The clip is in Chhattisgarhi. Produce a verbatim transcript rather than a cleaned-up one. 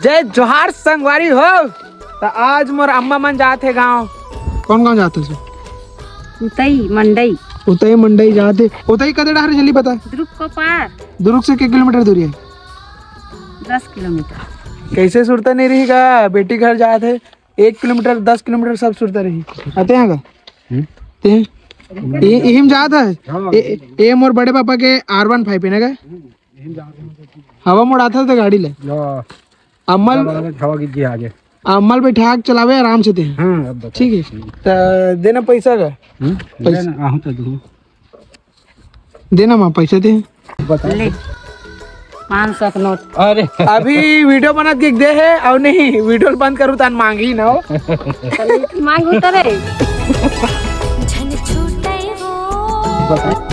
जय जोहार संगवारी हो। त आज मोर अम्मा मन जात हे गांव। कौन गांव जात हे? उतई मंडई। उतई मंडई जात हे। उतई कते डहर हे जल्दी बता। दुर्ग को पार। दुर्ग से के किलोमीटर दूरी हे? दस किलोमीटर। कैसे सुरता नहीं रही गा? बेटी घर जात हे, एक किलोमीटर, दस किलोमीटर सब सुरता रही। आते हैं गा? हम्म। ते ए, एहिम जात हे। हाँ। ए, ए मोर बड़े पापा के आर वन फाइव हे ना गा? हवा मोड़ आता था गाड़ी ले। हाँ। अम्मल, हवा की जी आगे। अम्मल बैठा के चलावे आराम से ते। हाँ, अब बता। ठीक है। त देना पैसा का? हम्म? पैसा। देना, आहूँ तो दूँ। देना माँ, पैसा दे। बता। ले, पाँच सौ का नोट। अरे। अभी वीडियो बनत के दे हे, अउ नहीं, वीडियो बंद करू तन मांगी ना हो। मांगू तो रे। झन छूटे वो। बता।